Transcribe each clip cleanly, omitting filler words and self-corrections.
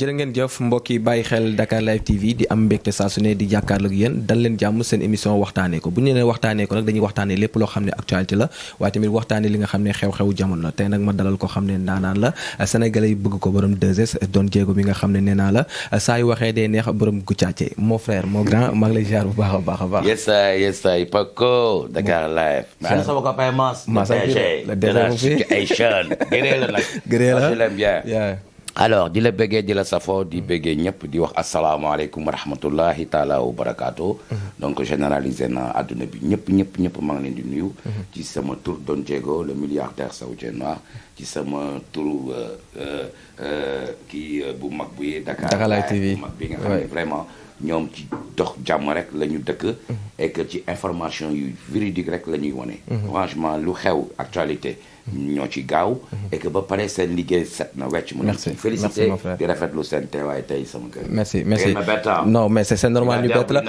jërë ngeen jëf mbokk yi bàyyi xel Dakar Live TV di am mbégte saa su ne di jàkkaarloog yéen dal leen jàmm seen émission waxtaanee ko bu ñu nee waxtaanee ko nag dañuy waxtaanee lépp loo xam ne actualité la waaye tamit waxtaanee li nga xam ne xew-xewu jamono la tey nag ma dalal ko xam ne ndaanaan la sénégalais yi bëgg ko borom 2S doon jéego bi nga xam ne nee naa la saa yu waxee day neex borom Guccace mon frère mon grand maa ngi lay ziar bu baax a baax a baax. yes sir Paco Dakar Live. Ziar sama copain Mas. la gëree la alors di la bëggee di la safoo di bëggee ñëpp di wax asalaamaaleykum wa rahmatullahi taala wa barakaatu. donc généralisé na àdduna bi ñëpp maa ngi leen di nuyu. ci sama tur Don Diego le milliardaire saoudien noir ci sama turu kii bu mag bi Dakar Live TV bu mag bi nga xam ne vraiment ñoom ci dox jàmm rek la ñu dëkk. et que ci information yu véridique rek la ñuy wane. franchement lu xew actualité. ñoo ci gaaw et que ba pare seen liggéey set na wecc mu merci félicité di rafetlu seen teewaay tey sama kër. merci non mais c'est normal ñu bett la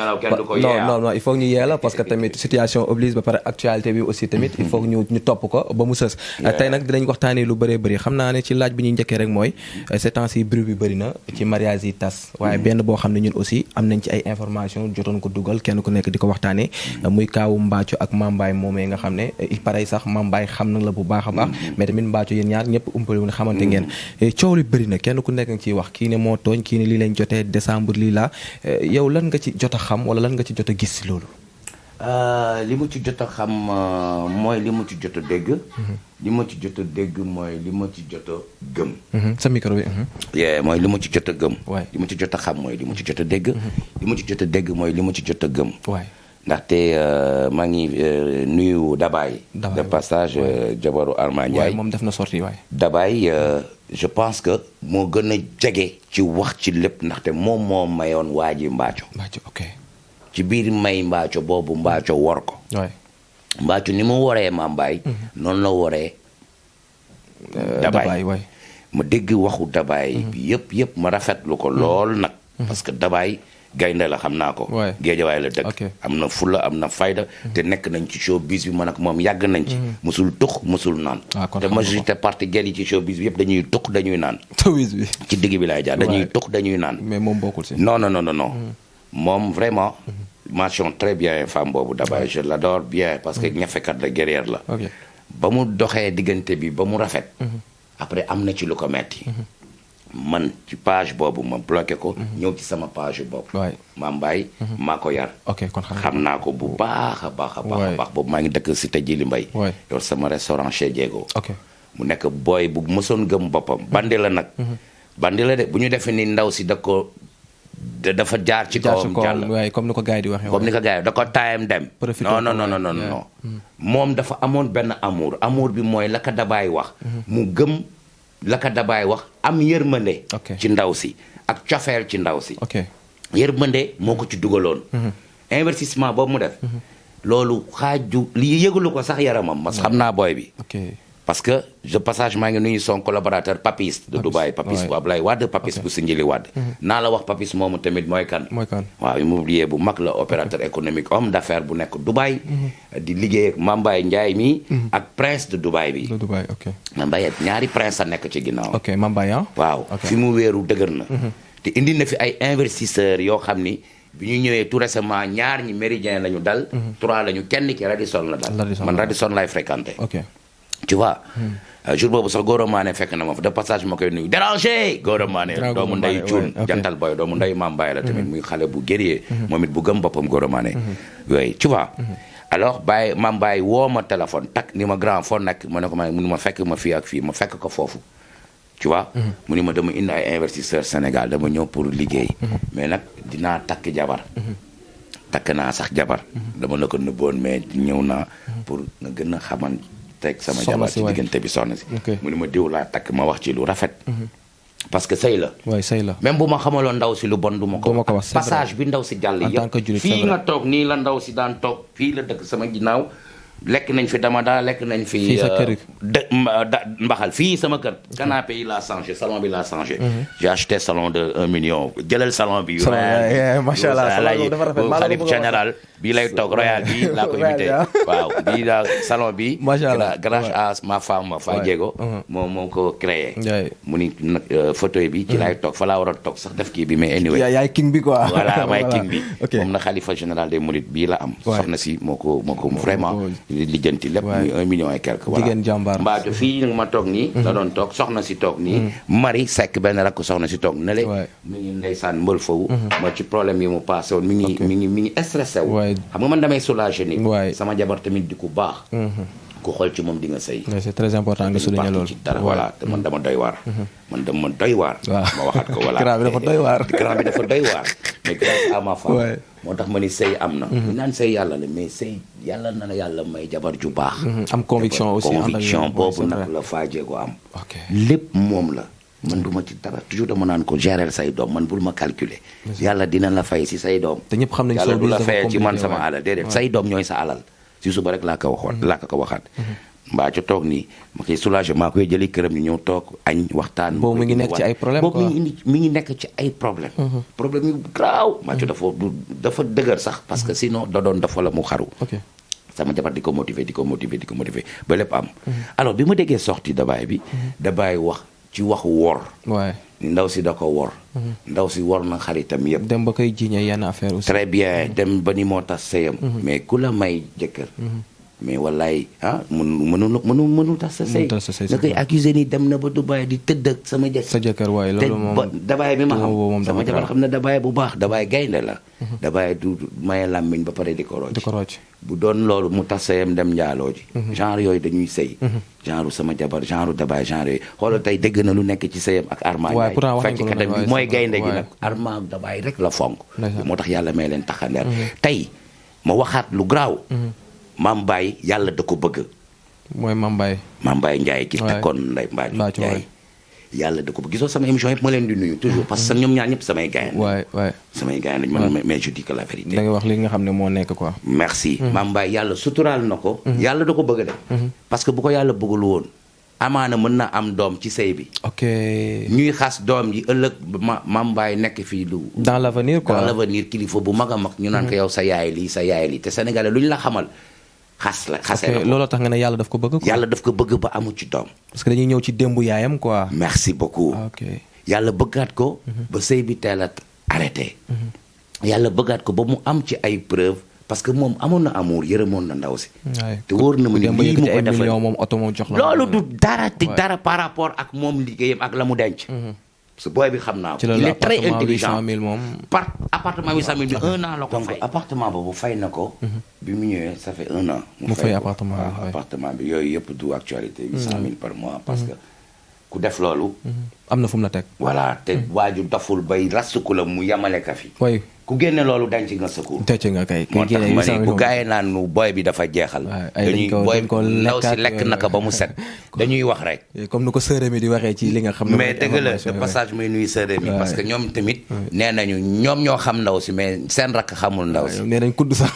non il faut ñu yee la parce que tamit situation oblige ba pare actualité bi aussi tamit il faut ñu topp ko ba mu sës tey nag dinañ waxtaanee lu bëree bëri xam naa ne ci laaj bi ñuy njëkkee rek mooy ces temps-ci bruit bi bëri na ci mariage yi tas waaye benn boo xam ne ñun aussi am nañ ci ay information jotoon ko dugal kenn ku nekk di ko waxtaanee muy kaawu Mbathio ak Mambaye moomee nga xam ne il paraît sax Mambaye xam na la bu baax mais tamit Mbathio yéen ñaar ñëpp umpale wu ne xamante ngeen coow li bëri na kenn ku nekk nga ciy wax kii ne moo tooñ kii ne lii lañ jotee décembre lii laa yow lan nga ci jot a xam wala lan nga ci jot a gis si loolu. li mu ci jot a xam mooy li mu ci jot a dégg. li ma ci jot a dégg mooy li ma ci jot a gëm. sa micro bi. mooy li ma ci jot a gëm. waay li ma ci jot a xam mooy li ma ci jot a dégg. li ma ci jot a dégg mooy li ma ci jot a gëm. waay ndaxte maa ngi nuyu Dabaye. de passage jabaru Arma Ndiaye moom def na sorti waay. Dabaye je pense que moo gën a jege ci wax ci lépp ndaxte moom moo mayoon waa ji Mbathio. ok. ci biir may Mbathio boobu Mbathio wor ko. waay Mbathio ni mu woree Mambaye. noonu la woree. Dabaye waay. ma dégg waxu Dabaye bi yëpp ma rafetlu ko lool nag. parce que Dabaye gaynde la xam naa ko. géejawaay la dëkk. am na fulla am na fayda. te nekk nañ ci showbiz bi man ak moom yàgg nañ ci. musul tux musul naan. te majorité partie gel yi ci showbiz bi yëpp dañuy tux dañuy naan. showbiz bi ci digg bi laay jaar dañuy tux dañuy naan. mais moom bokkul si. non. moom vraiment. mention très bien femme boobu Dabaye je l'adore bien parce que ñafekat la guerrière la. ba mu doxee diggante bi ba mu rafet. après am na ci lu ko metti man ci page boobu ma bloqué ko. ñëw ci sama page boobu. Mambaye maa ko yar. kon xam naa ko bu baax a baax. boobu maa ngi dëkk Cité Djily Mbaye. yor sama restaurant chez Diego. mu nekk booy bu mësoon gëm boppam. bandi la nag. bandi la de bu ñu defee ni ndaw si dafa jaar ci kawam jàll. comme ni ko gars yi di waxee. comme ni ko gars yi da ko taayam dem. non. moom dafa amoon benn amour bi mooy la ko Dabaye wax. mu gëm. la ko Dabaye wax am yërmande. ci ndaw si ak cofeel ci ndaw si. yërmande moo ko ci dugaloon. investissement boobu mu def. loolu xaaju li yëgalu ko sax yaramam. mas xam naa booy bi. parce que de passage maa ngi nuyu son collaborateur Papis de Dubaï. Papis bu Ablaye Wade Papis bu Sinjili Wade. naa la wax Papis moomu tamit mooy kan. waaw immobilier bu mag la opérateur économique homme d'affaires bu nekk Dubaï. di liggéey ak Mambaye Ndiaye mi. ak prince de Dubaï bi. Mambaye ñaari prince a nekk ci ginnaaw. Mambaye waaw fi mu wéeru dëgër na. te indi na fi ay investisseurs yoo xam ni bi ñu ñëwee tout récemment ñaar ñi méridien la ñu dal. 3 la ñu kenn ki Radisson la dal. man Radisson lay fréquenté. tu vois jour boobu sax Goro Mané fekk na ma fa de passage ma koy nuyu déranger Goro Mané doomu nday cuun jantal boy doomu nday Mambaye la tamit muy xale bu guerrier moom it bu gëm boppam Goro Mané yooyu tu vois alors Mambaye woo ma téléphone tak ni ma grand foo nekk ma ne ko mu ni ma fekk ma fii ak fii ma fekk ko foofu tu vois mu ni ma dama indi ay investisseur Sénégal dama ñëw pour liggéey mais nag dinaa takk jabar takk naa sax jabar dama la ko nëbboon mais ñëw naa pour nga gën a xaman teg sama jabar ci diggante bi soxna si mu ni ma diw laa takk ma wax ci lu rafet parce que sëy la même bu ma xamaloon ndaw si lu bon du ma ko wax passage bi ndaw si jàll yëpp fii nga toog nii la ndaw si daan toog fii la dëkk sama ginnaaw lekk nañ fi damada lekk nañ fi mbaxal fii sama kër canapé yi laa changé salon bi laa changé j'ai acheté salon de 1 million jëlal salon bi macha allah xalif général bii lay toog royal bi laa ko invité waaw bii la salon bi grâce à ma femme Fa Diego moo ko créé mu ni fauteuil bi ci laay toog fa laa war a toog sax def kii bi mais anyway yaay king bi quoi voilà maay king bi moom na xalifa général des mourides bii la am soxna si moo ko vraiment lijjanti lépp muy 1 million et quelque voilà jigéen jàmbaar mbaatu fii nga ma toog nii la doon toog soxna si toog nii Marie Seck benn rakk soxna si toog na le mi ngi ndeysaan mbël fawu ma ci problème yi mu passé woon mi ngi stressé wu xam nga man damay soulager nit sama jabar tamit di ku baax ku xool ci moom di nga sëy c'est très important nga souligner loolu ci dara voilà te man dama doy waar man dama doy waar ma waxaat ko voilà grand bi dafa doy waar mais grâce à ma femme moo tax ma ni sëy am na ñu naan sëy yàlla la mais sëy yàlla na la yàlla may jabar ju baax am conviction aussi conviction boobu nag la Fa Diego am lépp moom la man du ma ci dara toujours dama naan ko gérer say doom man bul ma calculer yàlla dina la fay si say doom te ñëpp xam nañ yàlla du la fayee ci man sama alal déedéet say doom ñooy sa alal si suba rek laa ko waxaat mbaa ca toog nii ma koy soulager maa koy jëli këram ñu ñëw toog añ waxtaan boobu mi ngi nekk ci ay problème boobu mi ngi nekk ci ay problème problème yu graaw maa ca dafa dëgër sax parce que sinon da doon dafa la mu xaru sama jabar di ko motiver ba lépp am alors bi ma déggee sorti Dabaye bi Dabaye wax ci waxu wor ndaw si da ko wor ndaw si wor na xaritam yëpp dem ba koy jiiñee yenn affaire aussi très bien dem ba ni moo tas sëyam mais ku la may jëkkër mais wallaay mënul tas sa sëy nga koy accusé ni dem na ba Dubaï di tëdd ak sama jëkkër sa jëkkër waaye loolu moom Dabaye bi ma xam sama jabar xam ne Dabaye bu baax Dabaye gaynde la Dabaye du maye làmmiñ ba pare di ko rocc bu doon loolu mu tas sëyam dem njaaloo ji genre yooyu dañuy sëy genre sama jabar genre Dabaye genre yooyu xoolal tey dégg na lu nekk ci sëyam ak Arma Ndiaye fekk katam bi mooy gaynde gi nag Arma Dabaye rek la fonk moo tax yàlla may leen taxandeer tey ma waxaat lu garaaw Mame Baye yàlla da ko bëgg mooy Mame Baye Ndiaye ki tekkoon nday Mbathio Ndiaye yàlla da ko bëgg gisoo sama émission yëpp ma leen di nuyu toujours parce que ñoom ñaar ñëpp samay gayen samay gayen lañ man mais je dis que la vérité da nga wax li nga xam ne moo nekk quoi merci Mame Baye yàlla suturaal na ko yàlla da ko bëgg de parce que bu ko yàlla bëggul woon amaana mën na am doom ci sëy bi ñuy xas doom yi ëllëg Mame Baye nekk fii lu dans l'avenir quoi dans l'avenir kilifa bu mag a mag ñu naan ko yow sa yaay lii te sénégalais lu ñu la xamal xasee looloo tax nga ne yàlla daf ko bëgg quoi yàlla daf ko bëgg ba amu ci doom parce que dañuy ñëw ci démbu yaayam quoi merci beaucoup yàlla bëggaat ko ba sëy bi teel a arrêté yàlla bëggaat ko ba mu am ci ay preuve parce que moom amoon na amour yërëmoon na ndaw si te wóor na mu ni lii mu ko defal moom oto moom jox la loolu du dara par rapport ak moom liggéeyam ak la mu denc parce que booy bi xam naa ko il est très intelligent par appartement 800 000 bi 1 an la ko fay appartement boobu fay na ko bi mu ñëwee ça fait 1 an mu fay appartement bi yooyu yëpp du actualité 800 000 par mois parce que ku def loolu am na fu mu la teg voilà te waaju daful bay rastuku la mu yamale ka fi ku génne loolu denc nga secours denc nga kay moo tax ma ne bu gaayee naan nu booy bi dafa jeexal dañuy booy ndaw si lekk naka ba mu set dañuy wax rek comme ni ko sœur mi di waxee ci li nga xam ne mais dëgg la de passage muy nuy sœur mi parce que ñoom tamit nee nañu ñoom ñoo xam ndaw si mais seen rakk xamul ndaw si nee nañ kudd sax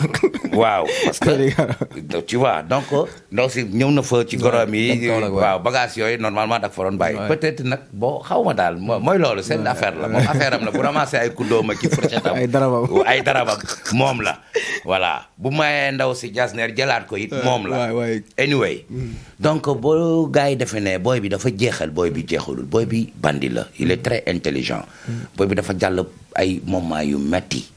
waaw parce que tu vois donc ndaw si ñëw na fa ci gorom yi waaw bagage yooyu normalement dak fa doon bàyyi peut-être nag boo xaw ma daal mooy loolu seen affaire la moom affaire am la bu ramassé ay kuddoom ak ki fourchette am ay darabam moom la voilà bu mayee ndaw si jasneer jëlaat ko it moom la anyway donc boo gars yi defe ne booy bi dafa jeexal booy bi jeexalul booy bi bandi la il est très intelligent booy bi dafa jàll ay moment yu metti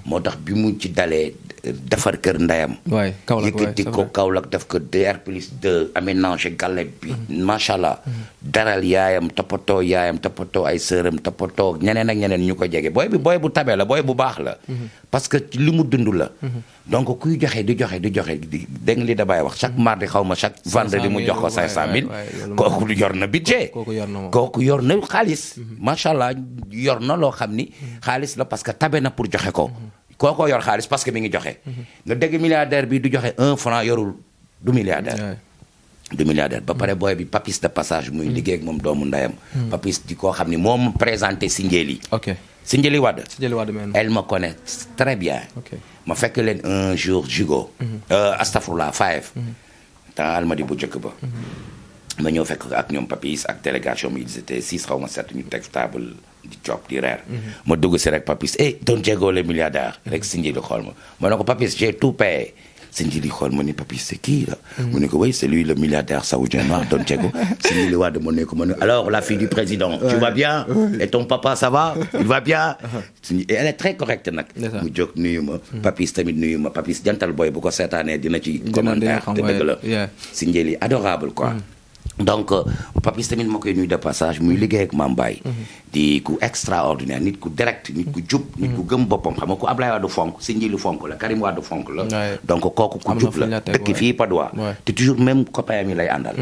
moo tax bi mu ci dalee defar kër ndeyam yëkkati ko Kaolack def ko DR+2 aménagé gàlle bi macha allah daral yaayam toppatoo ay sëram toppatoo ñeneen ak ñeneen ñu ko jege booy bu tabe la booy bu baax la parce que li mu dund la donc kuy joxe di joxe dégg nga li Dabaye wax chaque mardi xaw ma chaque vendredi mu jox ko 500 000 kooku yor na budget kooku yor na xaalis macha allah yor na loo xam ni xaalis la parce que tabe na pour joxe ko kooko yor xaalis parce que mi ngi joxe nga dégg milliardaire bi du joxe 1 franc yorul du milliardaire ba pare booy bi papis de passage muy liggéey ak moom doomu ndeyam papis di koo xam ni moom présenté si njéel yi si Ndiaye Wade. Elle me connaît très bien. ma fekk leen un jour jugo. astafurlah 5. temps almadi bu njëkk ba. ma ñëw fekk ak ñoom Papis ak délégation bi ils étaient 6 xaw ma 7 ñu teg table di job di reer. ma dugg si rek Papis Don Diego le milliardaire rek si Ndiaye xool ma ne ko Papis j'ai tout payé. si Ndiaye xool ma ne Papis c'est qui là. mu ne ko oui c'est lui le milliardaire saoudien noir Don Diego. si Ndiaye Wade ma ne ko alors la fille du président. tu vas bien. et ton papa ça va. il va bien. et elle est très correcte nag. mu jóg nuyu ma. Papis tamit nuyu ma Papis jantal boy bu ko seetaanee dina ci commentaire te dëgg la. si Ndiaye adorable quoi. donc Papis tamit ma koy nuyu de passage muy liggéey ak Mame Baye di ku extraordinaire nit ku direct nit ku jub nit ku gëm boppam xam nga ku Ablaye Wade fonk si Ndiaye fonk la Karim Wade fonk la donc kooku ku jub la dëkk fii Padois te toujours même copain mi lay àndal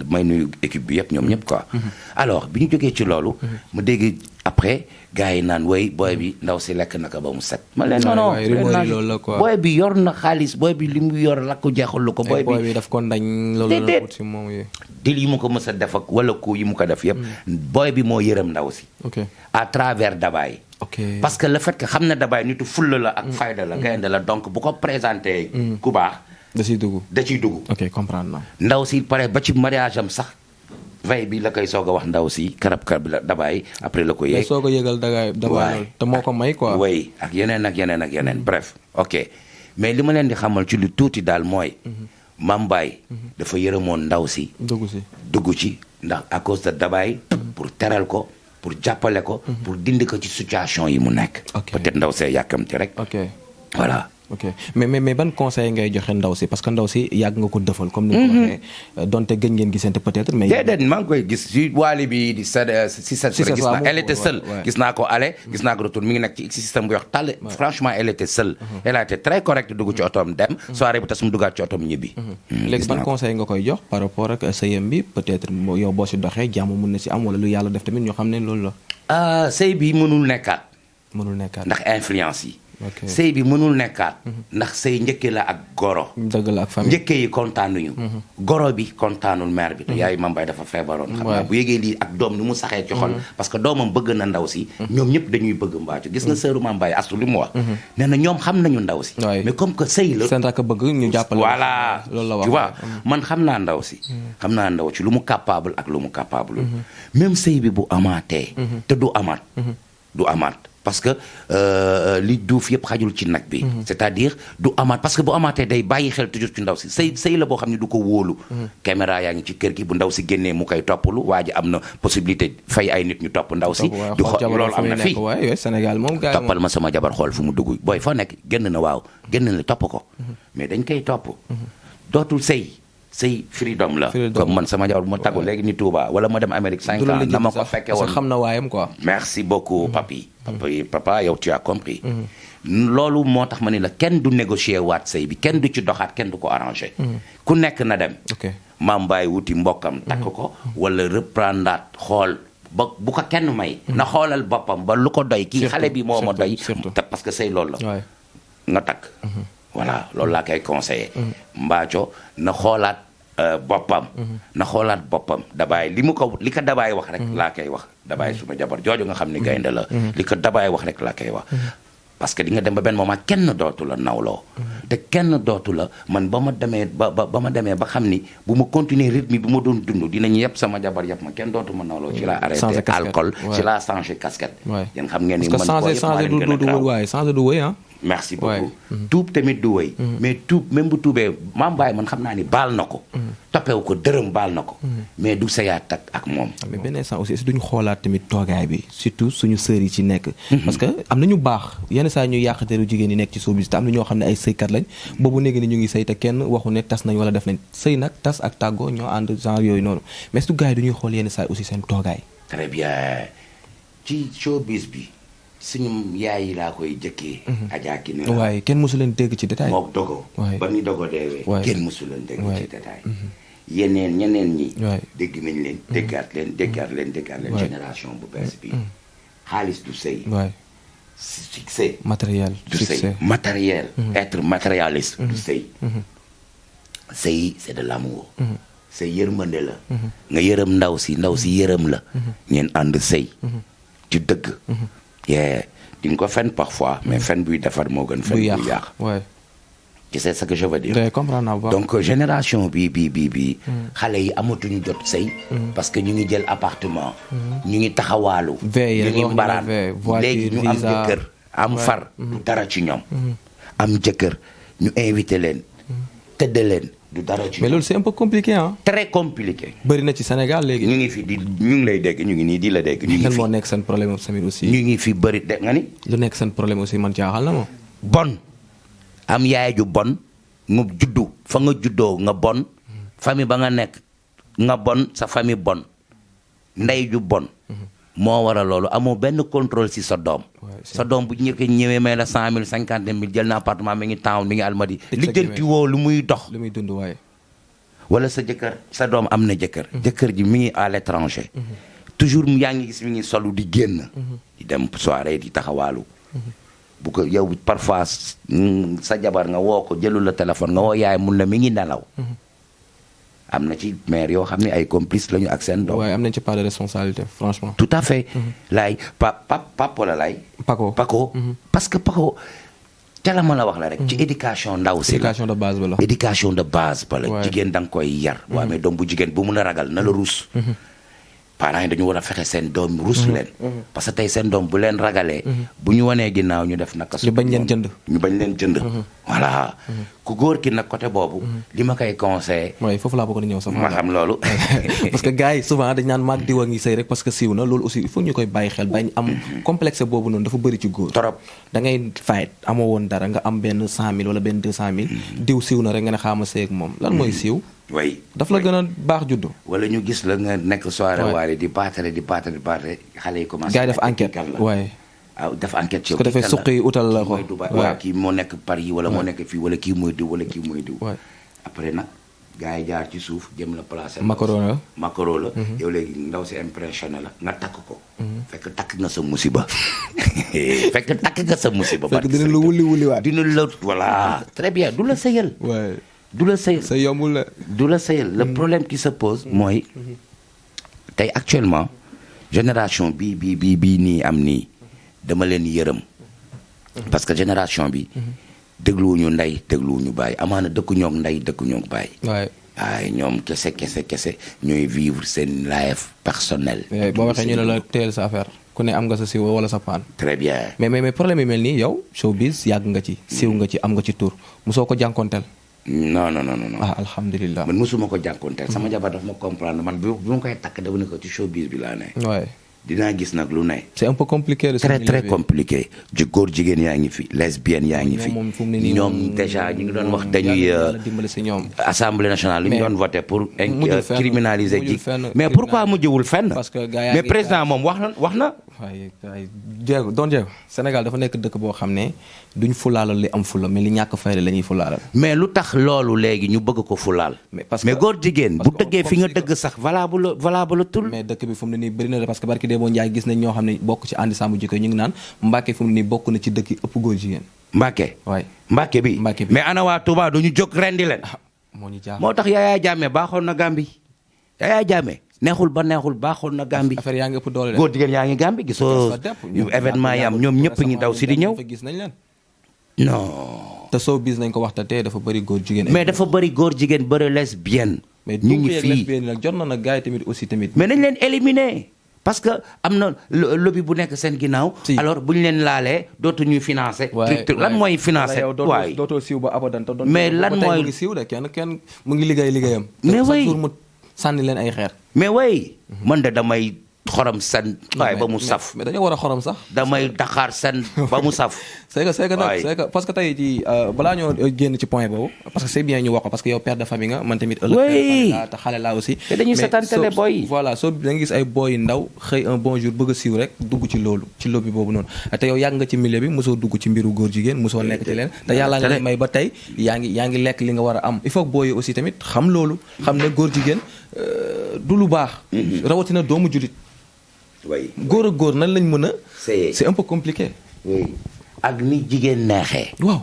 may nuyu équipe bi yëpp ñoom ñëpp quoi alors bi ñu jógee ci loolu ma dégg après gars yi naan way booy bi ndaw si lekk naka ba mu set ma leen non booy bi yor na xaalis booy bi li mu yor lakku jeexul lu ko booy bi daf ko ndañ loolu la ci moom dil yi mu ko mës a def ak wala ku yi mu ko def yëpp booy bi moo yërëm ndaw si à travers Dabaye parce que le fait que xam na Dabaye nitu fulla la ak fayda la gaynde la donc bu ko présenté ku baax da ciy dugg ok comprendre na ndaw si pare ba ci mariage am sax veille bi la koy soog a wax ndaw si karab bi la Dabaye après la ko yéeg soog a yëgal Dabaye te moo ko may quoi oui ak yeneen bref ok mais li ma leen di xamal ci lu tuuti daal mooy Mame Baye dafa yërëmoon ndaw si dugg ci ndax à cause de Dabaye pour teral ko pour jàppale ko pour dindi ko ci situation yi mu nekk peut-être ndaw see yàkkamti rek voilà ok mais ban conseil ngay joxe ndaw si parce que ndaw si yàgg nga ko defal comme ni nga ko waxee donte gëj ngeen gisante peut-être mais déedéet maa ngi koy gis si waali bi di sa si sa gis naa elle était seule gis naa ko aller gis naa ko retour mi ngi nekk ci système bu yox tàll franchement elle était seule elle a été très correcte dugg ci otoom dem soirée bi tas mu duggaat ci otoom ñibbi léegi ban conseil nga koy jox par rapport ak sëyam bi peut-être yow boo si doxee jàmm mun na si am wala lu yàlla def tamit ñoo xam ne loolu la sëy bi mënul nekkaat ndax influence yi sëy bi mënul nekkaat ndax sëy njëkke la ak goro dëgg la ak famille njëkke yi kontaanuñu goro bi kontaanul mère bi te yaay Mame Baye dafa feebaroon xam naa bu yégee lii ak doom ni mu saxee ci xol parce que doomam bëgg na ndaw si ñoom ñëpp dañuy bëgg mbaaco gis nga sëru Mame Baye astu li mu wax nee na ñoom xam nañu ndaw si mais comme que sëy la seen rakk bëgg ñu jàppale voilà loolu la wax tu vois man xam naa ndaw si xam naa ndaw ci lu mu capable ak lu mu capable même sëy bi bu amaatee te du amaat parce que li duuf yëpp xajul ci nag bi c'est-à-dire du amaat parce que bu amaatee day bàyyi xel toujours ci ndaw si sëy la boo xam ne du ko wóolu caméra yaa ngi ci kër gi bu ndaw si génnee mu koy toppalu waa ji am na possibilité fay ay nit ñu topp ndaw si di xool loolu am na fii Sénégal moom toppal ma sama jabar xool fu mu dugg booy foo nekk génn na waaw génn na topp ko mais dañ koy topp dootul sëy freedom la comme man sama jabar bu ma tàggu léegi ni Touba wala ma dem Amérique 5 ans na ma ko fekke woon xam na waayam quoi merci beaucoup papa yow tu as compris loolu moo tax ma ni la kenn du négocier waat sëy bi kenn du ci doxaat kenn du ko arranger ku nekk na dem Mame Baye wuti mbokkam takk ko wala reprendaat xool ba bu ko kenn may na xoolal boppam ba lu ko doy kii xale bi moo ma doy te parce que sëy loolu la nga takk voilà loolu laa koy conseillé mbaaco na xoolaat boppam Dabaye li ko Dabaye wax rek laa koy wax Dabaye suma jabar jooju nga xam ni gaynde la li ko Dabaye wax rek laa koy wax parce que di nga dem ba benn moment kenn dootu la nawloo te kenn dootu la man ba ma demee ba xam ni bu ma continuer rythme bi ma doon dund dinañu yëpp sama jabar yëpp ma kenn dootu ma nawloo ci la arrêté alcool ci la changé casquette yéen xam ngeen ni man changé du wëy merci beaucoup tuub tamit du wëy mais tuub même bu tuubee Mame Baye man xam naa ni baal na ko toppewu ko dërëm baal na ko mais du sëyaat ak moom mais benn instant aussi duñu xoolaat tamit toogaay bi surtout suñu sœur yi ci nekk parce que am na ñu baax yenn saa ñu yàqateelu jigéen ñi nekk ci showbiz te am na ñoo xam ne ay sëykat lañ boobu néegi ni ñu ngi sëy te kenn waxu ne tas nañ wala def nañ sëy nag tas ak tàggoo ñoo ànd genre yooyu noonu mais surtout gars yi duñuy xool yenn saa aussi seen toogaay très bien ci showbiz bi suñu yaay yi laa koy jëkkee Adja ki ne waaye kenn mosu leen dégg ci détail mook dogo ba ni dogo deewee kenn mosu leen dégg ci détail ñeneen ñi dégg nañ leen déggaat leen génération bu bees bi xaalis du sëy succès matériel du sëy matériel être matérialiste du sëy sëy c'est de l'amour sëy yërmande la nga yërëm ndaw si yërëm la ngeen ànd sëy ci dëgg di nga ko fen parfois mais fen buy defar moo gën fen buy yàq. tu sais ce que je veux dire. donc génération bi xale yi amatuñu jot sëy parce que ñu ngi jël appartement. ñu ngi taxawaalu. ñu ngi mbaraan léegi ñu am jëkkër am far. du dara ci ñoom. am jëkkër ñu invité leen. tëdd leen du dara ci ñoom. mais loolu c'est un peu compliqué ah. très compliqué. bëri na ci Sénégal léegi. ñu ngi fi ñu ngi lay dégg ñu ngi nii di la dégg. ñu ngi fi moo nekk seen problème tamit aussi. ñu ngi fi bëri dégg nga ni. lu nekk seen problème aussi man jaaxal na ma. bon. am yaay ju bon nga juddu fa nga juddoo nga bon famille ba nga nekk nga bon sa famille bon ndey ju bon moo waral loolu amoo benn contrôle si sa doom sa doom bu ñëwee may la 100 000 50 000 jël na appartement mi ngi town mi ngi almadi lijjanti woo lu muy dox lu muy dund waaye wala sa jëkkër sa doom am na jëkkër jëkkër ji mi ngi à l'étranger toujours yaa ngi gis mi ngi solu di génn di dem soirée di taxawaalu bu ko yow parfois sa jabar nga woo ko jëlul la téléphone nga woo yaay mun la mi ngi nelaw. am na ci mère yoo xam ne ay complice lañu ak seen doom. waaye am nañ ci part de responsabilité franchement. tout à fait. laay Paco la laay. Paco. parce que Paco te la ma la wax la rek. ci éducation ndaw si la éducation de base ba la. éducation de base ba la. jigéen da nga koy yar. boo amee doom bu jigéen bu mun a ragal na la ruus. parents yi dañu war a fexe seen doom rus leen. parce que tey seen doom bu leen ragalee. bu ñu wanee ginnaaw ñu def naka. ñu bañ leen jënd. ñu bañ leen jënd. voilà ku góor ki nag côté boobu. li ma koy conseillé. mooy foofu laa bëggoon a ñëw sax. ma xam loolu. parce que gars yi souvent dañ naan maag diwa ngi sëy rek parce que siiw na loolu aussi il faut ñu koy bàyyi xel bañ am complexe boobu noonu dafa bëri ci góor. trop da ngay fayet amoo woon dara nga am benn 100 000 wala benn 200 000. diw siiw na rek nga ne xaama sëy ak moom lan mooy siiw. way daf la gën a baax juddu. wala ñu gis la nga nekk soirée waale di baatale xale yi commencé. gars yi def enquête waaye. waaw def enquête ci su ko defee suq yi utal la ko. waaw kii moo nekk Paris wala moo nekk fii wala kii mooy diw wala kii mooy diw. après nag gars yi jaar ci suuf jëm la placé. macro la. yow léegi ndaw si impressionné la nga takk ko. fekk takk nga sa musiba. fekk takk nga sa musiba. fekk dina la wuli-wuliwaat. dina la voilà très bien du la sëyal. du la sëyal sa yombul la. du la sëyal le problème qui se pose mooy tey actuellement génération bii nii am nii dama leen yërëm parce que génération bi dégluwuñu ndey dégluwuñu baay amaana dëkkuñoo ak ndey dëkkuñoo ak baay. waaye ñoom kese ñooy vivre seen life personnel. boo waxee ñu ne la teel sa affaire ku ne am nga sa siiw wala sa paan. très bien mais problème yi mel nii yow showbiz yàgg nga ci siiw nga ci am nga ci tur mosoo ko jànkonteel. non. alhamdulilah. man mosuma ko jànkonteel sama jabar daf ma comprendre man bu ma koy takk dama ne ko ci showbiz bi laa ne. dinaa gis nag lu ne. c'est un peu compliqué. très compliqué. góor jigéen yaa ngi fi lesbienne yaa ngi fi. ñoom déjà ñu ngi doon wax dañuy. assemblée nationale lu ñu doon voté pour. criminaliser ji mais pourquoi mujjewul fenn. parce que gars mais président moom wax na. waaye Diego Sénégal dafa nekk dëkk boo xam ne duñ fulaalal li am fula mais li ñàkk fayda la ñuy fulaalal. mais lu tax loolu léegi ñu bëgg ko fulaal. mais góor jigéen bu dëggee fi nga dëgg sax valable tul. mais dëkk bi fu mu ne nii bëri na parce que barki Demba Ndiaye gis nañ ñoo xam ne bokk ci àndi sàmm jikko ñu ngi naan Mbacke fu mu ne nii bokk na ci dëkk yi ëpp góor jigéen. Mbacke bi mais ana waa Touba duñu jóg rendi leen. moo tax Yaya Jammeh baaxoon na Gambie Yaya Jammeh neexul baaxoon na Gambie. affaire yaa ngi ëpp doole góor jigéen yaa ngi Gambie gisoo événement yi am ñoom ñëpp ngi daw si di ñëw. gis nañ leen. non. te soo bis nañ ko waxta te dafa bëri góor jigéen. mais dafa bëri góor jigéen bëri lesbienne. ñu ngi fii lesbienne nag jot na nag gars yi tamit aussi tamit. mais nañ leen éliminer parce que am na lobby bu nekk seen ginnaaw. alors bu ñu leen laalee dootu ñuy financé. lan mooy financé waay dootoo siiw ba abadan. mais lan mooy mu ngi siiw de kenn mu ngi liggéeyam. mais way sànni leen ay xeer. mais way man de damay xorom sen waaye ba mu saf. mais dañoo war a xorom sax. damay daxaar sen ba mu saf. c'est que parce que tey jii balaa ñoo génn ci point boobu parce que c'est bien ñu wax ko parce que yow père de famille nga man tamit. ëllëg laa te xale laa aussi. te dañuy seetaantale boy. voilà soo da nga gis ay boy yu ndaw xëy un bon jour bëgg a siiw rek dugg ci loolu ci lobby boobu noonu te yow yàgg nga ci milieu bi mosoo dugg ci mbiru góor jigéen mosoo nekk ci leen. te yàlla nga may ba tey yaa ngi lekk li nga war a am il faut que boy aussi tamit xam loolu xam ne góor jigéen du lu baax. rawatina doomu julit. góor ak góor nan lañ mën a. c'est un peu compliqué. oui ak ni jigéen neexee. waaw.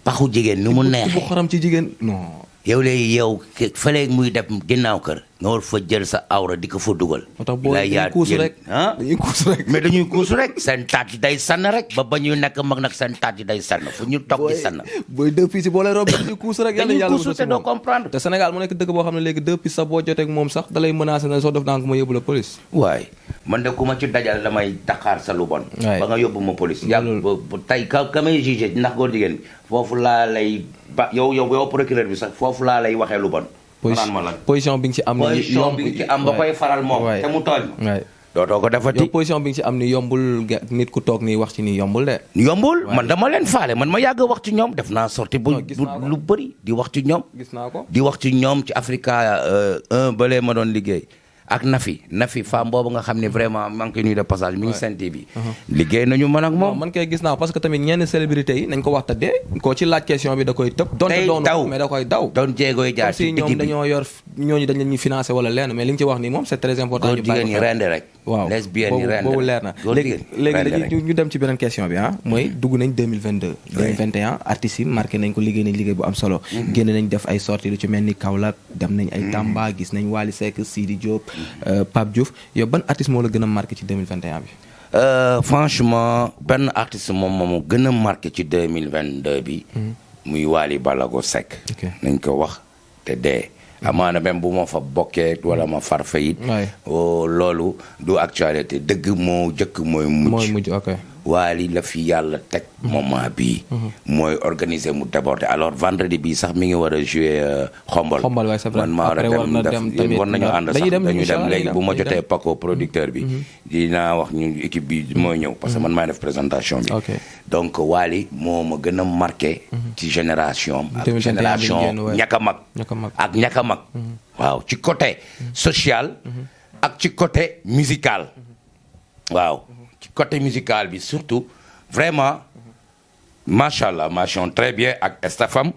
paxu jigéen ni mu neexee bu xoram ci jigéen non. yow léegi yow fële muy def ginnaaw kër nga war fa jël sa awra di ko fa dugal. moo tax boo dañuy kuusu rek dañuy kuusu rek. mais dañuy kuusu rek seen taat yi day sànn rek ba ñuy nekk mag nag seen taat yi day sànn fu ñu toog di sànn. booy deux pistes boo lay romb dañuy kuusu rek. dañuy kuusu te doo comprendre. te Sénégal mu nekk dëkk boo xam ne léegi deux pistes sax boo jotee ak moom sax da lay menacé na soo def naa ko ma yóbbu la police. waay man de ku ma ci dajal damay taxaar sa lu bon. ba nga yóbbu ma police. yàlla ba tey ka may jugé ndax góor jigéen foofu laa lay ba yow procureur bi sax foofu laa lay waxee lu bon. position bi nga ci am ni position bi nga ci am ba koy faral moom te mu tooñ ma dootoo ko defati. yow position bi nga ci am ni yombul nit ku toog nii wax ci nii yombul de. yombul man dama leen faale man ma yàgg wax ci ñoom def naa sorti bu lu bëri di wax ci ñoom. gis naa ko di wax ci ñoom ci Africa 1 balee ma doon liggéey ak Nafi femme boobu nga xam ne vraiment maa ngi koy nuyu de passage mi ngi Sen TV liggéey nañu man ak moom. man kay gis naa parce que tamit ñenn célébrité yi nañ ko wax tëddee koo ci laaj question bi da koy tëb. tey daw mais da koy daw. doon jéegoy jaar ci digg bi ñoom dañoo yor ñooñu dañ leen ñu financé wala lenn mais li nga ci wax nii moom c'est très important. góor jigéen ñi rende rek. waaw lesbienne ñi rende boobu leer na léegi ñu dem ci beneen question bi mooy dugg nañ 2022 2021 artistes yi marqué nañ ko liggéey nañ liggéey bu am solo génn nañ def ay sorties lu ci mel ni Kaolack dem nañ ay Tamba gis nañ Wally Seck Sidi Diop Pape Diouf yow ban artiste moo la gën a marqué ci 2021 bi franchement benn artiste moom moo gën a marqué ci 2022 bi muy Wally Ballago Seck nañ ko wax te dee amaana même bu ma fa bokkee wala ma far fa it loolu du actualité dëgg moo jëkk mooy mujj Wally la fi yàlla teg moment bii mooy organiser mu déborder alors vendredi bii sax mi ngi war a jouer xombol man maa war a dem war nañu ànd sax dañu dem léegi bu ma jotee Paco producteur bi dinaa wax ñu équipe bi mooy ñëw parce que man maay def présentation bi donc Wally moo ma gën a marqué ci génération ak génération ñaka mag ak ñaka mag waaw ci côté social ak ci côté musical waaw ci côté musical bi surtout vraiment machallah mention très bien ak staffam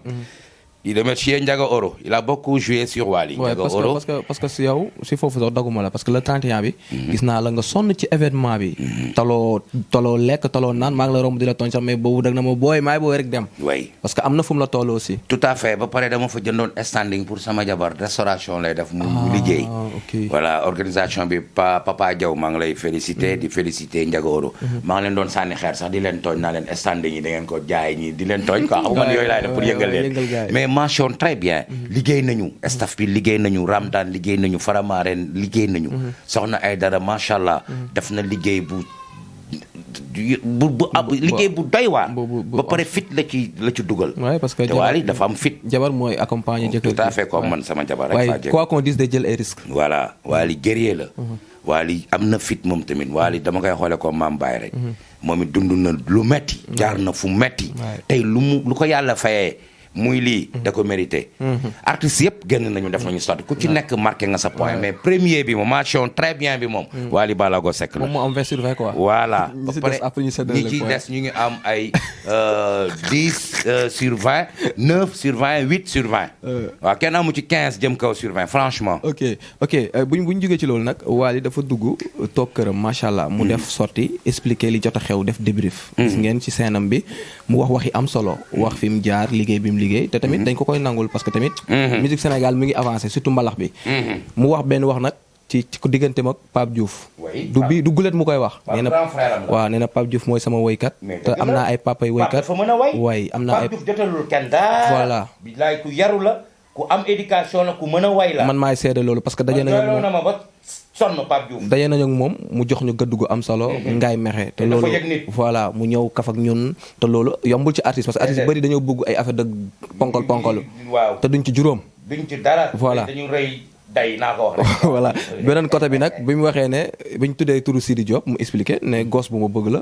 il remercie Ndiaga Oro il a beaucoup joué sur Wally Ndiaga Oro parce que si yow si foofu sax daguma la parce que le 31 bi gis naa la nga sonn ci événement bi taloo lekk taloo naan maa ngi la romb di la tooñ sax mais boobu dag na ma booy maay booy rek dem oui parce que am na fu mu la toll aussi tout à fait ba pare dama fa jëndoon standing pour sama jabar restauration lay def mu liggéey voilà organisation bi Papa Diaw maa ngi lay féliciter di féliciter Ndiaga Oro maa ngi leen doon sànni xeer sax di leen tooñ naa leen standing yi da ngeen ko jaay ñi di leen tooñ quoi xam nga yooyu laay def pour yëngal leen mais mention très bien liggéey nañu staff bi liggéey nañu Ramdan liggéey nañu Faramaren liggéey nañu Soxna Aydara macha allah def na liggéey bu liggéey bu doy waar ba pare fit la ci dugal parce que te Wally dafa am fit jabar mooy accompagner jëkkër tout à fait comme man sama jabar rek waaye quoi qu'on dise day jël ay risques voilà Wally guerrier la Wally am na fit moom tamit Wally dama koy xoole ko maam Baye rek moom it dund na lu metti jaar na fu metti tey lu ko yàlla fayee muy lii da ko mérité artistes yëpp génn nañu def nañu sorti ku ci nekk marqué nga sa point mais premier bi moom mention très bien bi moom Wally Ballago Seck la moom moo am 20 sur 20 quoi voilà ba pare ñi ci des ñu ngi am ay 10 sur 20 9 sur 20 8 sur 20 waaw kenn amu ci 15 jëm kaw sur 20 franchement ok bu ñu jógee ci loolu nag Wally dafa dugg toog këram macha allah mu def sorti expliquer li jot a xew def débrief gis ngeen ci seenam bi mu wax waxi am solo wax fi mu jaar liggéey bi mu liggéey te tamit dañ ko koy nangul parce que tamit musique Sénégal mi ngi avancé surtout mbalax bi mu wax benn wax nag ci diggante mag Pape Diouf du gulet mu koy wax nee na Pape Diouf mooy sama woykat te am naa ay papay woykat way am naa ay Pape Diouf jotalul kenn daal voilà bilaay ku yaru la ku am éducation la ku mën a way la man maay seede loolu parce que daje nañu ak moom mu jox ñu gëdd gu am solo ngaay mexe te loolu voilà mu ñëw kaf ak ñun te loolu yombul ci artiste parce que artiste bëri dañoo bëgg ay affaire de ponkal te duñ ci juróom duñ ci dara voilà dañu rëy day naa ko wax rek voilà beneen côté bi nag bi mu waxee ne bi ñu tuddee turu Sidi Diop mu expliqué ne gosse bu ma bëgg la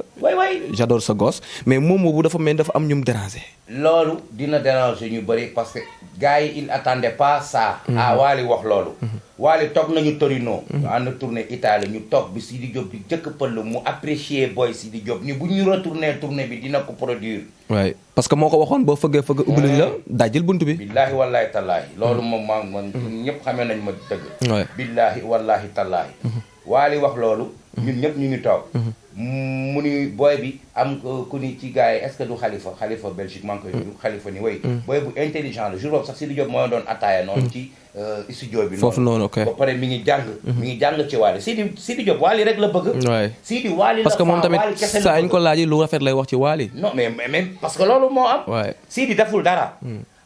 j'adore sa gosse mais moom boobu dafa mel dafa am ñu mu déranger loolu dina déranger ñu bëri parce que gars yi il attendait pas ça Wally wax loolu Wally toog nañu Torino ñu ànd tournée Italie ñu toog bi Sidi Diop di jëkk pël mu apprécier boy Sidi Diop ni bu ñu retourné tournée bi dina ko produire waay parce que moo ko waxoon boo fëggee ubbi nañ la dajjil bunt bi billaahi wallaahi tallaahi loolu moom man ñëpp xamee nañ ma dëgg billaahi wallaahi tallaahi Wally wax loolu ñun ñëpp ñu ngi toog mu ni booy bi am ku ni ci gars yi est-ce que du Khalifa Belgique maa ngi koy nuyu Khalifa ni way booy bu intelligent la jour boobu sax Sidi Diop moo doon attaaya noonu ci studio bi foofu noonu ok ba pare mi ngi jàng ci Wally Sidi Diop Wally rek la bëgg waay Sidi Wally la parce que moom tamit saa ñu ko laaj lu rafet lay wax ci Wally non mais même parce que loolu moo am waay Sidi deful dara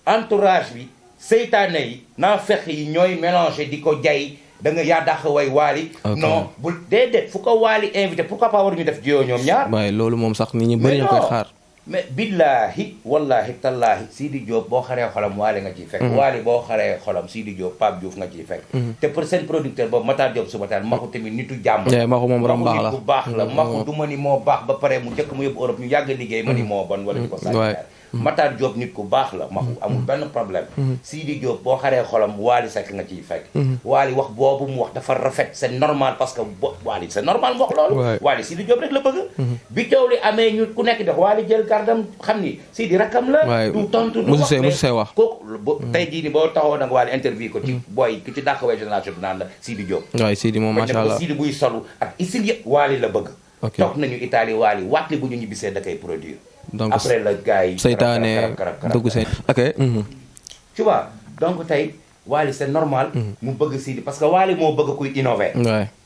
entourage bi seytaane yi naa fex yi ñooy mélangé di ko jay da nga yaa dàq way Wally non bul déedéet fu ko Wally invité pourquoi pas war ñu def jiyoo ñoom ñaar waaye loolu moom sax nit ñi bëri ñu koy xaar mais billahi wallahi tallahi Sidi Diop boo xaree xolam Wally nga ciy fekk Wally boo xaree xolam Sidi Diop Pape Diouf nga ciy fekk te pour seen producteur boobu Matar Diop Subatel maxu tamit nitu jàmm maxu moom borom baax la bu baax la maxu du ma ni moo baax ba pare mu jëkk mu yóbbu Europe ñu yàgg liggéey ma ni moo bon wala di ko sànni Matar Diop nit ku baax la maxu amul benn problème Sidi Diop boo xaree xolam Wally Seck nga ciy fekk Wally wax boobu mu wax dafa rafet c'est normal parce que Wally c'est normal mu wax loolu Wally Sidi Diop rek la bëgg bi coow li amee ñu ku nekk def Wally jël gardam xam ni Sidi rakam la du tontu du wax musu say wax kooku tey jii ni boo taxoo nag Wally interview ko ci booy ki ci dàq way génération bi naan la Sidi Diop waaw Sidi moom macha allah Sidi buy solu ak isil yëpp Wally la bëgg toog nañu Italie Wally waatli bu ñu ñibbisee da koy produire donc après la gars yi seytaane dugg seen ok tu vois donc tey Wally c'est normal mu bëgg Sidi parce que Wally moo bëgg kuy innover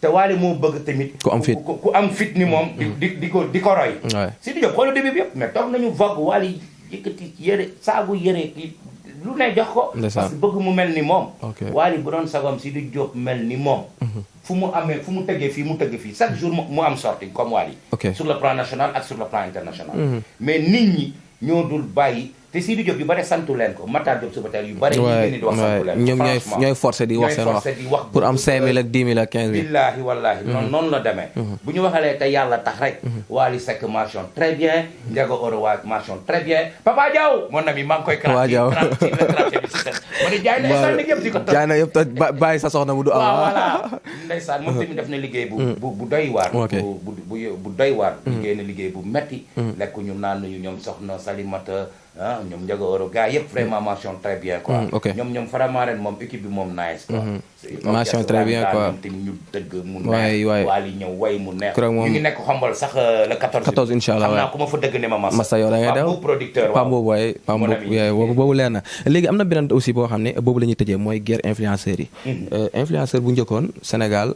te Wally moo bëgg tamit ku am fit ni moom di ko roy Sidi Diop xoolu début bi yëpp mais toog nañu vogue Wally yëkkati yëre saagu yëre lu ne jox ko parce que bëgg mu mel ni moom Wally bu doon sagom Sidi Diop mel ni moom fu mu tëggee fii mu tëgg fii chaque jour mu am sortie comme Wally sur le plan national ak sur le plan international mais nit ñi ñoo dul bàyyi te Sidi Diop yu bari santu leen ko Matar Diop Subatel yu bari ñu di wax santu leen ñoom ñooy forcé di wax seen wax pour am 5000 ak 10 000 ak 15 000 billaahi wallaahi noonu la demee bu ñu waxalee te yàlla tax rek Wally Seck mention très bien Ndiaga Oro waa mention très bien Papa Diaw mon ami maa ngi koy Papa Diaw ma ne jaay na ndeysaan ni yëpp di ko toj jaay na yëpp toj bàyyi sa soxna mu du am voilà ndeysaan moom tamit def na liggéey bu doy waar bu doy waar liggéey na liggéey bu metti lekk ñu naan ñu ñoom soxna Salimata ñoom Ndiaga Oro gars yëpp vraiment mention très bien quoi ñoom vraiment ren moom équipe bi moom nice quoi mention très bien quoi tamit ñu dëgg mu neex Wally ñëw way mu neex ñu ngi nekk xombal sax le 14 inchallah xam naa ku ma fa dëgg ne ma massa yow da ngay daw producteur Pam boobu waaye Pam boobu leer na léegi am na beneen aussi boo xam ne boobu la ñuy tëjee mooy guerre influenceurs yi influenceur bu njëkkoon Sénégal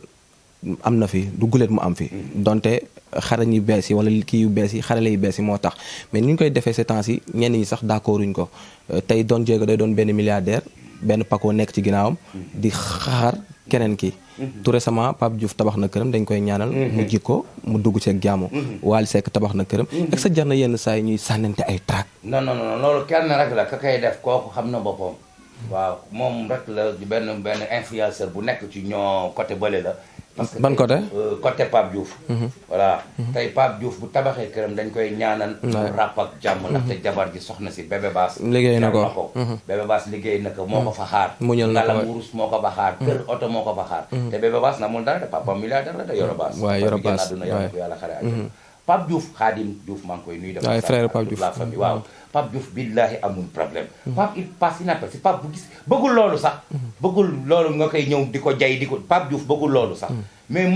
am na fi du gulet mu am fi donte xarañ yu bees yi wala kii yu bees yi xarale yu bees yi moo tax mais ni ñu koy defee ces temps yi ñenn ñi sax d'accorduñ ko tey Don Diego day doon benn milliardaire benn pako nekk ci ginnaawam di xaar keneen ki tout récemment Pape Diouf tabax na këram dañ koy ñaanal mu jikko mu dugg ci ak jaamu Wally Seck tabax na këram ak sa jar na yenn saa yi ñuy sànnante ay trac non loolu kenn rek la ka koy def kooku xam na boppam waaw moom rek la benn influenceur bu nekk ci ñoo côté bële la parce que ban côté côté Pape Diouf voilà tey Pape Diouf bu tabaxee këram dañ koy ñaanal mu ràpp ak jàmm ndaxte jabar ji soxna si bébé baas liggéey na ko bébé baas liggéey na ko moo ko fa xaar muñal na ko ngala wurus moo ko fa xaar kër oto moo ko fa xaar te bébé baas na mul dara de papa milliardaire la de Yoro Baas Yoro Baas àdduna yàlla ko yàlla xare àjjana Pape Diouf Khadim Diouf maa ngi koy nuyu waaw frère Pape Diouf la famille waaw Pape Diouf billahi amul problème Pape il passe inaperçu Pape bu gis bëggul loolu sax bëggul loolu nga koy ñëw di ko jay di ko Pape Diouf bëggul loolu sax mais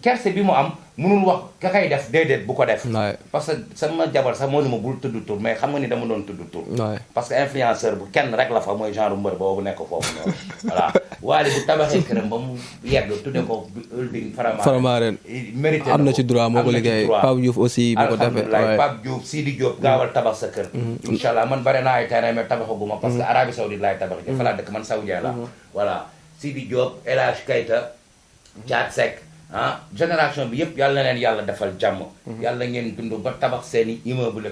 kerse bi mu am mënul wax ka kay def déedéet bu ko def parce que sama jabar sax moo ni ma bul tudd tur mais xam nga ni dama doon tudd tur parce que influenceur bu kenn rek la fa mooy genre mbër boobu nekk foofu noonu voilà Wally bu tabaxee këram ba mu yegg tudde ko building Faramaren mérité am na ci droit moo ko liggéey Pape Diouf aussi bu ko defee alhamdulilah Pape Diouf Sidi Diop gaawal tabax sa kër inchallah man bare naa ay terrain mais tabaxaguma parce que Arabie Saoudite laay tabax fa laa dëkk man saoudien la voilà Sidi Diop El Hadj Keita Thiat Seck génération bi yëpp yàlla na leen yàlla defal jàmm yàlla ngeen dund ba tabax seeni immeuble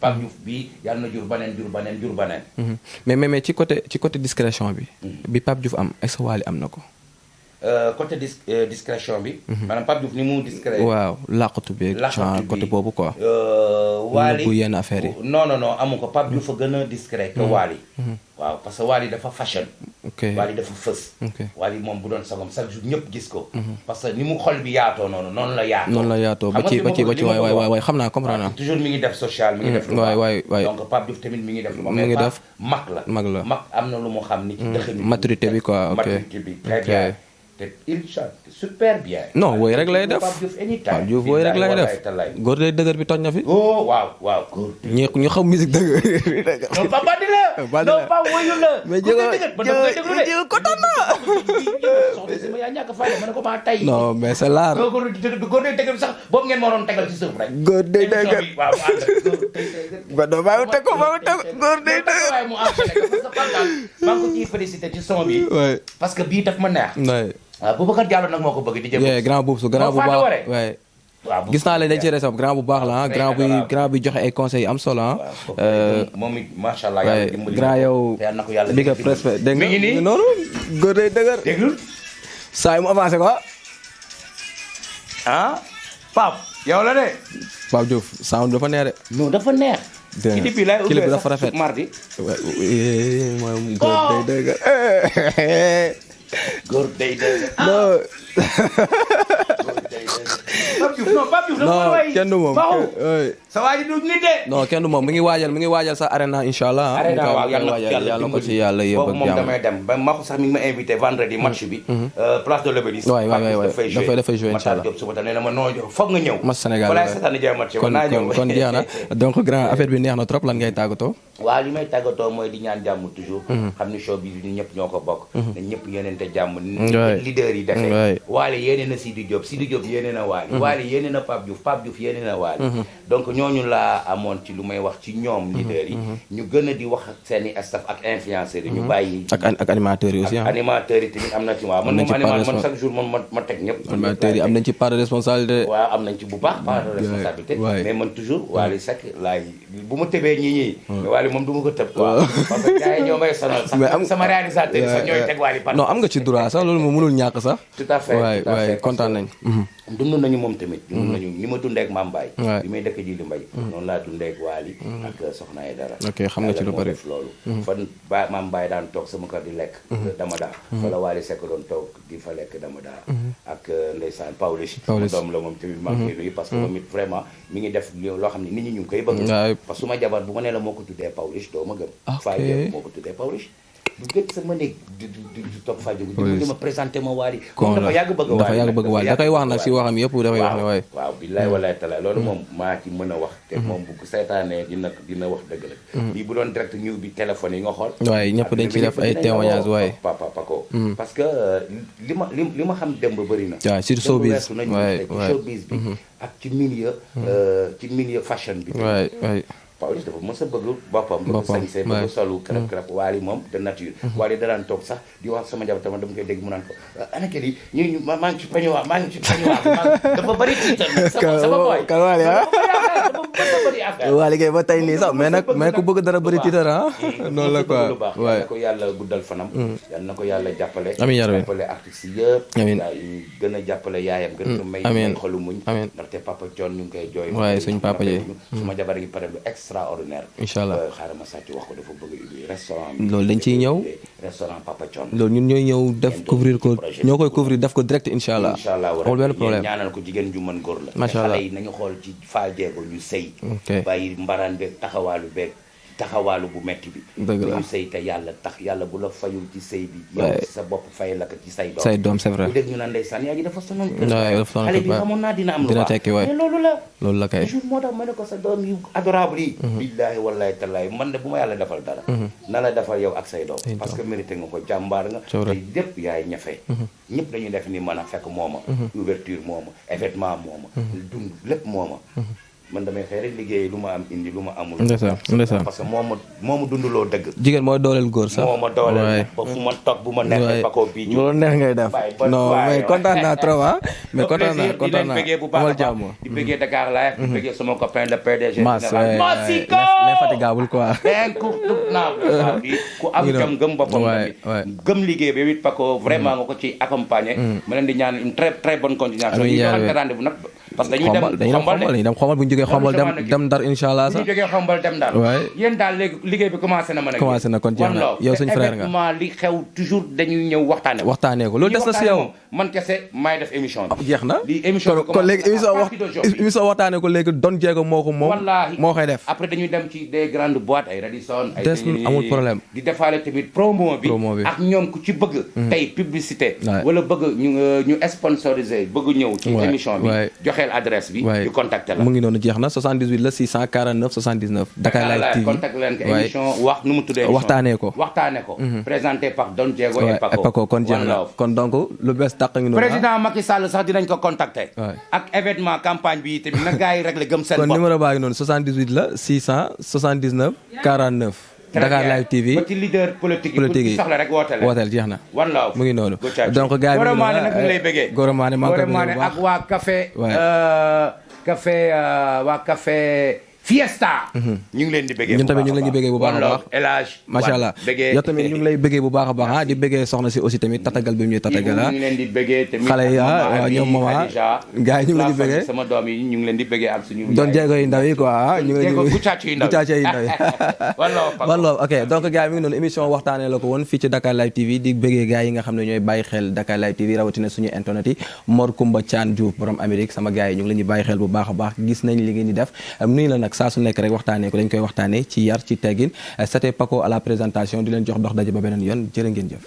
Pape Diouf bii yàlla na jur baneen mais ci côté discrétion bi Pape Diouf am est-ce que Wally am na ko côté discrétion bi maanaam Pape Diouf ni mu discret waaw làqatu bi genre côté boobu quoi Wally bu yenn affaire yi non amu ko Pape Diouf a gën a discret que Wally waaw parce que Wally dafa fashion Wally dafa fës Wally moom bu doon sagom chaque jour ñëpp gis ko parce que ni mu xol bi yaatoo noonu la yaatoo ba ci waay xam naa comprendre naa toujours mi ngi def social mi ngi def lu waay donc Pape Diouf tamit mi ngi def lu mi ngi def mag am na lu mu xam ni ci dëkk bi maturité bi quoi maturité bi très bien te il chante super bien. non woy rek lay def Pape Diouf woy rek lay def góor day dëgër bi toj na fi. oh waaw góor. ñu xam musique dëgg. non Pape Bandi la. non Pape woyu la. mais jéego kontaan naa. soxna si ma yaa ñàkk fayda ma ne ko maa tay. non mais c'est l'art. góor day dëgër bi sax boobu ngeen ma waroon tegal ci suuf rek. góor day dëgër waaw ba doo bàyyi teg ko góor day dëgër. waaye mu enchaîné parce que Pape daal maa ngi ko ciy félicité ci son bi. parce que bii daf ma neex. waaw Boubacar Diallo nag moo ko bëgg di jëm. grand boobu su grand bu baax waaw gis naa leen dañ ci resam grand bu baax la ah grand bi joxe ay conseils yu am solo ah. moom it macha allah yàlla dimbali grand yow big up respect dégg nga noonu góor day dëgër. déglul saa yi mu avancé ko ah Pape yow la de. Pape Diouf sound dafa neex de. non dafa neex. dégg nga clip bi dafa rafet mardi. mooy góor day dëgër. góor day dëgër. non kenn du moom sa waa ji du nit de. non kenn du moom mi ngi waajal sa arena incha allah. arena waaw yàlla ko ci yàlla yëpp ak moom damay dem ba ma ko sax mi ngi ma invité vendredi match bi. place de l'Obélisque. waay dafay joué incha allah. suba nee na ma noo foog nga ñëw. match Sénégal kon jeex na donc grand affaire bi neex na trop lan ngay tàggatoo. waaw li may tàggatoo mooy di ñaan jàmm toujours. xam ni show bi ñëpp ñoo ko bokk. na ñëpp yéeneente jàmm. leader yi defee. Waly yéene na Sidi Diop yéene na Waly. Waly yéene na Pape Diouf yéene na Waly. donc ñooñu laa amoon ci lu may wax ci ñoom leader yi. ñu gën a di wax ak seen i staff ak influenceurs yi. ñu bàyyi ak animateurs yi aussi. ak animateurs yi tamit am na ci waaw man chaque jour ma teg ñëpp. animateurs yi am nañ ci part de responsabilité. waaw am nañ ci bu baax part de responsabilité. mais man toujours Waly Seck laay bu ma tëbee ñii. mais Waly moom du ma ko tëb quoi. parce que gars yi ñoo may sonal sax sama réalisateur yi sax ñooy teg Waly par. non am nga ci droit sax loolu moom mënul ñàkk sax. tout à fait waay kontaan nañ. dund nañu moom tamit. dund nañu ni ma dundee ak Mame Baye. bi may dëkk ji li mbay. noonu laa dundee ak Waly. ak Soxna ay dara. ok xam nga ci lu bari loolu. fan Mame Baye daan toog sama kër di lekk. dama daa. fa la Waly Seck doon toog di fa lekk dama daa. ak ndeysaan Pawlish. sama doom la moom tamit maa ngi koy nuyu parce que moom it vraiment mi ngi def loo xam ne nit ñi ñu ngi koy bëgg. parce que su ma jabar bu ma nee la moo ko tuddee Pawlish doo ma gëm. Faye moo ko tuddee Pawlish. bu gën sama néeg du topp Faye di ma présenté ma Waly. comme dafa yàgg bëgg Waly da koy wax nag si waxam yëpp dafay wax ne waay. waaw billaay walaay talaay loolu moom maa ci mën a wax. te moom bu seetaanee dina wax dëgg la. lii bu doon direct ñëw bi téléphone yi nga xool. waaye ñëpp dañ ci def ay témoignages waaye. Pako parce que li ma xam démb bëri na. waaw surtout showbiz waay showbiz bi ak ci milieu fashion bi. waay Pawlish dafa mës a bëgg boppam bëgg sañse bëgg solu krap Waly moom de nature Waly da daan toog sax di wax sama jabar dama koy dégg mu naan ko anaka li ñu maa ngi ci pañuwaa dafa bëri tiital sama boy kan Waly Waly kay ba tey nii sax mais ku bëgg dara bëri tiital noonu la quoi yal na ko yàlla guddal fanam yal na ko yàlla jàppale jàppale artistes yëpp gën a jàppale yaayam gën a may xolu muñ ndaxte papa Thione ñu ngi koy jooy waaye suñ papa ji suma jabar gi pare lu extraordinaire. incha allah xaaral ma sàcc wax ko dafa bëgg ubbi restaurant. loolu dañ ciy ñëw. restaurant Papa Thione. loolu ñun ñooy ñëw def couvrir ko ñoo koy couvrir def ko direct incha allah. amul benn problème ñaanal ko jigéen ju mën góor la. macha allah xale yi nañu xool ci Fall Diego ñu sëy. bàyyi mbaraan beeg taxawaalu bu metti bi. dëgg la ñu sëy te yàlla tax yàlla bu la fayul ci sëy bi. yow ci sa bopp fay la ko ci say doom. say doom c'est vrai. bu dégg ñu naan ndeysaan yaa ngi dafa sonal. xale bi xamoon naa dina am lu baax tekki waay mais loolu la kay. toujours moo tax ma ne ko sa doom yu adorable yi. billaahi wallaahi tallaahi man de bu ma yàlla defal dara. na la defal yow ak say doom. parce que mérité nga ko jàmbaar nga. te lépp yaay ñafe. ñëpp dañuy def ni mën a fekk mooma. ouverture mooma événement mooma. dund lépp mooma. man damay xëy rek liggéey lu ma am indi lu ma amul. ndeysaan parce que moomu dunduloo dëgg. jigéen mooy dooleel góor sax. moo ma dooleel ba fu ma toog bu ma neexee Paco bii. loolu neex ngay def non mais kontaan naa trop mais kontaan naa amal jàmm. di bëggee Dakar Live. di bëggee sama copain le PDG. Massiko l'infatigable quoi. ku am jom gëm boppam. gëm liggéey bi it Paco vraiment nga ko ci accompagner. ma leen di ñaan une très très bonne continuation. amiin rendez-vous nag parce que dañuy dem xombal bu ñu jógee xombal dem Ndar incha allah sax bu ñu jógee xombal dem Ndar yéen daal léegi liggéey bi commencé na mën a commencé na kon jeex na yow suñu frère nga li xew toujours dañuy ñëw waxtaanee ko loolu des na si yow man kese maay def émission bi jeex na li émission bi kon léegi émission waxtaanee ko léegi Don Diego moo ko moom moo koy def après dañuy dem ci des grandes boîtes ay Radisson ay amul problème di defaale tamit promo bi ak ñoom ku ci bëgg tey publicité wala bëgg ñu sponsoriser bëgg ñëw ci émission bi joxeel adresse bi ñu contacté la mu ngi noonu jeex na 78 la 649 79 Dakar Live TV contacté leen ko émission wax nu mu tuddee waxtaanee ko présenté par Don Diego et Paco kon jeex na kon donc lu bees tàq ngi noonu président Macky Sall sax dinañ ko contacté ak événement campagne bi tamit na gars yi réglé gëm seen bopp kon numéro baa ngi noonu 78 la 679 49 Dakar Live TV ba ci leader politique yi soxla rek wooteel jeex na mu ngi noonu donc gars yi Goromaane nag ñu lay bëggee Goromaane maa ngi koy bëggee bu baax ak waa café Fiesta ñu ngi leen di bëggee ñun tamit ñu ngi leen di bëggee bu baax a baax elage macha allah yow tamit ñu ngi lay bëggee bu baax a baax di bëggee soxna si aussi tamit tatagal bi mu ñuy tatagal ñu ngi leen di bëggee tamit xale yi waaw ñoom mama gars yi ñu ngi leen di bëggee sama doom yi ñu ngi leen di bëggee ak suñu Don Diego yi ndaw yi quoi ñu ngi leen di gucaace yi ndaw yi wallaahi ok donc gars yi mi ngi noonu émission waxtaanee la ko woon fii ci Dakar Live TV di bëggee gars yi nga xam ne ñooy bàyyi xel Dakar Live TV rawatina suñu internet yi Mor Kumba Thian Diouf borom Amérique sama gars yi ñu ngi leen di bàyyi xel bu baax a baax gis nañ li ngeen di def nuyu la nag saa su nekk rek waxtaanee ko dañ koy waxtaanee ci yar ci teggin c'était Paco à la présentation di leen jox dox daje ba beneen yoon jërë ngeen jëf